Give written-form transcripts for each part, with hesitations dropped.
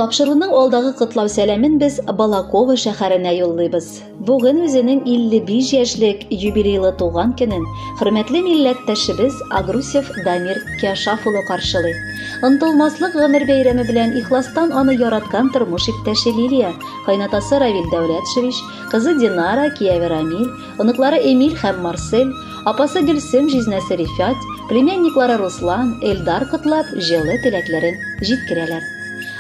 Тапшыруның алдагы котлау сәламен без Балаково шәһәренә юллыйбыз. Бүген үзенең 55 яшьлек юбилейлы туган көнен хөрмәтле милләттәшебез Агрусев Дамир Кяшаф улы каршылый. Онтылмаслык гомер бәйрәме белән ихластан аны яраткан тормыш иптәше Лилия, кайнатасы Равил Дәүләтшевич, кызы Динара, кияве Рамиль, оныклары Эмиль һәм Марсель, апасы Гөлсем, җизнәсе Рифат, племянниклары Руслан, Эльдар котлап, җылы теләкләрен җиткерәләр.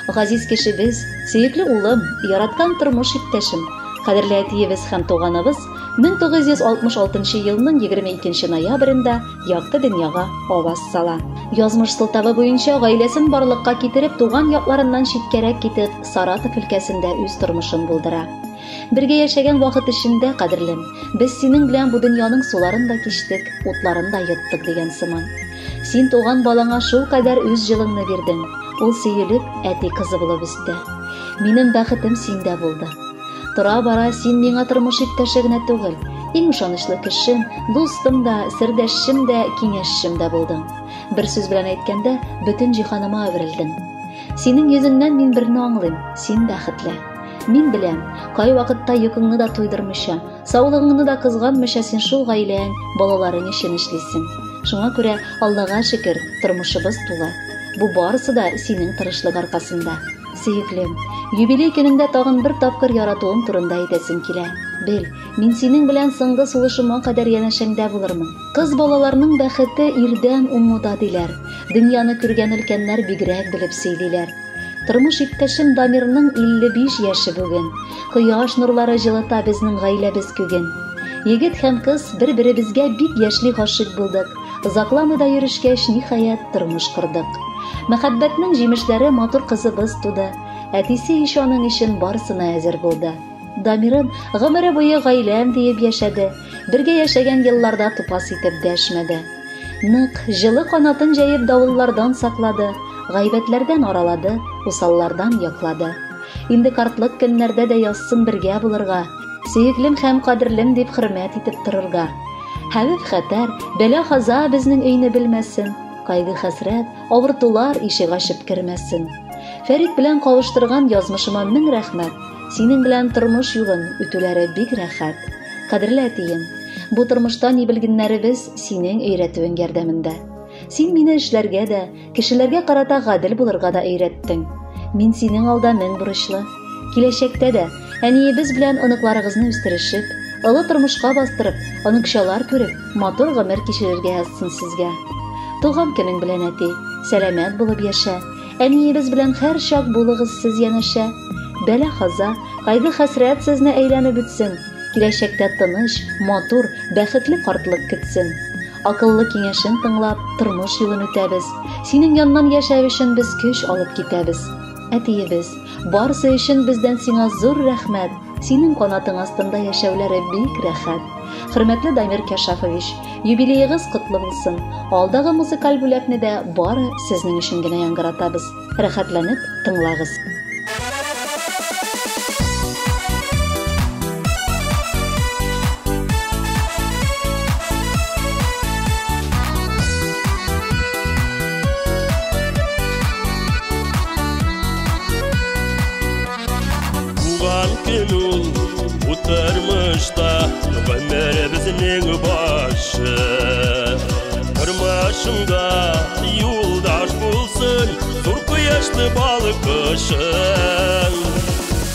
Газиз кешебез, сөекле улым, яраткан тормыш иптәшем, кадерле әтиебез һәм туганыбыз 1966 елның 22 ноябрендә якты дөньяга аваз сала. Язмыш сылтавы буенча гаиләсен барлыкка китереп, туган якларыннан читкәрәк китеп, Саратов өлкәсендә үз тормышын булдыра. Бергә яшәгән вакыт эчендә, кадерлем, без синең белән бу дөньяның суларын да кичтек, утларын да йоттык дигән сыман. Син туган балаңа шул кадәр үз җылыңны бирдең. Ул сөелеп, әти кызы булып үсте. Минем бәхетем синдә булды. Тора-бара син миңа тормыш иптәше генә түгел, иң ышанычлы кешем, дустым да, сердәшчем дә, киңәшчем дә булдың. Бер сүз белән әйткәндә, бөтен җиһаныма әверелдең. Синең йөзеңнән мин берне аңлыйм, син бәхетле. Мин беләм, кайвакытта йокыңны да туйдырмыйча, саулыгыңны да кызганмыйча син шул гаиләң, балаларың өчен эшлисең. Шуңа күрә, Аллага шөкер, тормышыбыз тулы. Бу барысы да синең тырышлык аркасында. Сөеклем, юбилей көнеңдә тагын бер тапкыр яратуым турында әйтәсем килә. Бел, мин синең белән соңгы сулышыма кадәр янәшәңдә булырмын. Кыз балаларның бәхете ирдән уңуда диләр. Дөньяны күргән өлкәннәр бигрәк белеп сөйлиләр. Тормыш иптәшем Дамирның 55 яше бүген. Кояш нурлары җылыта безнең гаиләбез күген. Егет һәм кыз бер-беребезгә бик яшьли гашыйк булдык. Озакламый да йөрешкәч, ниһаять, тормыш кордык. Мәхәббәтнең җимешләре матур кызыбыз туды. Әтисе ич аның өчен барысына әзер булды. Дамирым гомере буе гаиләм диеп яшәде. Бергә яшәгән елларда тупас итеп дәшмәде. Нык, җылы канатын җәеп давыллардан саклады, гайбәтләрдән аралады, усаллардан яклады. Инде картлык көннәрдә дә язсын бергә булырга, сөеклем һәм кадерлем дип хөрмәт итеп торырга. Хәвеф-хәтәр, бәла-каза безнең өйне белмәсен, кайгы-хәсрәт, авыртулар ишек ачып кермәсен. Фәрит белән кавыштырган язмышыма мең рәхмәт, синең белән тормыш юлын үтүләре бик рәхәт. Кадерле әтием, бу тормышта ни белгәннәребез синең өйрәтүең ярдәмендә. Син мине эшләргә дә, кешеләргә карата гадел булырга да өйрәттең. Мин синең алда мең бурычлы. Киләчәктә дә әниебез белән оныкларыгызны үстерешеп, олы тормышка бастырып, оныкчалар күреп, матур гомер кичерергә язсын сезгә. Туган көнең белән, әти, сәламәт булып яшә. Әниебез белән һәрчак булыгыз сез янәшә. Бәла-каза, кайгы-хәсрәт сезне әйләнеп үтсен. Киләчәктә тыныч, матур, бәхетле картлык көтсен. Акыллы киңәшен тыңлап, тормыш юлын үтәбез. Синең яннан яшәү өчен без көч алып китәбез. Әтиебез, барысы өчен бездән сиңа зур рәхмәт. Синең канатың астында яшәүләре бик рәхәт. Хөрмәтле Дамир Кәшафович, юбилеегыз котлы булсын. Алдагы музыкаль бүләкне дә бары сезнең өчен генә яңгыратабыз. Рәхәтләнеп тыңлагыз. Туган көн ул утырмышта гомеребезнең башы. Тормышыңда юлдаш булсын зур кояшлы балкышың.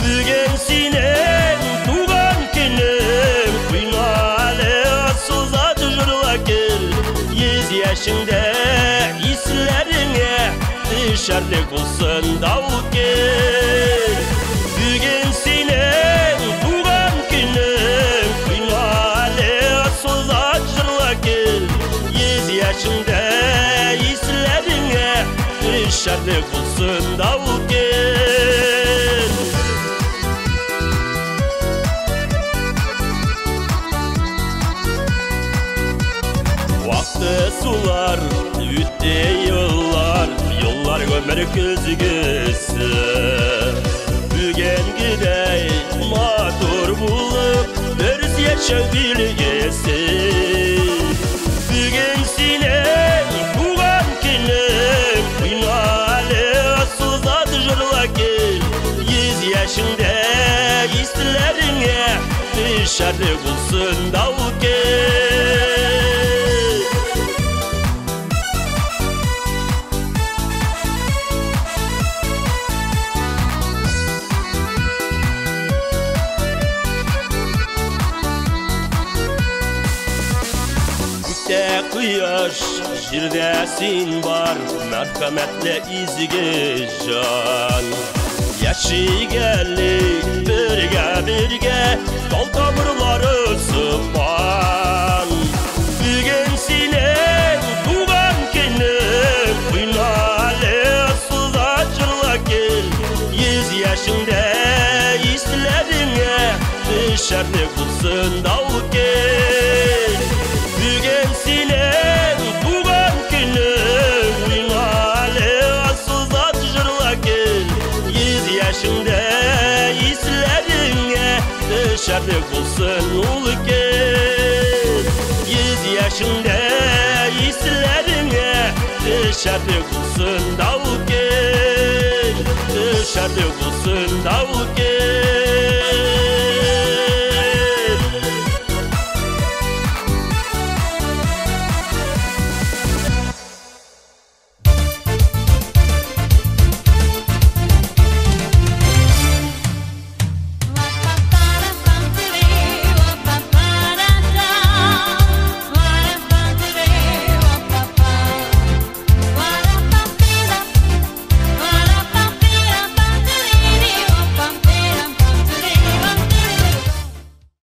Бүген синең туган көнең, уйна әле асыл зат җырла кел. Йөз яшеңдә исләреңә төшәрлек булсын даул кел. Бүген синең туган көнең, уйна әле асыл зат җырла кел. Йөз яшеңдә исләреңә төшәрлек булсын даул кел. Вакыты сулар, үтте еллар, еллар гомер көзгесе. Бүгенгедәй матур булып, дөрес яшәү билгесе. Бүген синең туган көнең, уйна әле асыл зат җырла кел. яшеңдә исләреңә төшәрлек булсын даукел. Күктә кояш, җирдә син бар, мәрхәмәтле изге җан. Яшик әле бергә-бергә, тал тамырлары сыман. Бүген синең туган көнең, уйна әле асылда җырла кил. 100 яшеңдә исләреңә төшәрлек булсын даукел. Бүген синең туган көнең, уйна әле асылда җырла кил. 100 яшеңдә исләреңә төшәрлек булсын ул кил. 100 яшеңдә исләреңә төшәрлек булсын даукел. Төшәрлек булсын даукел.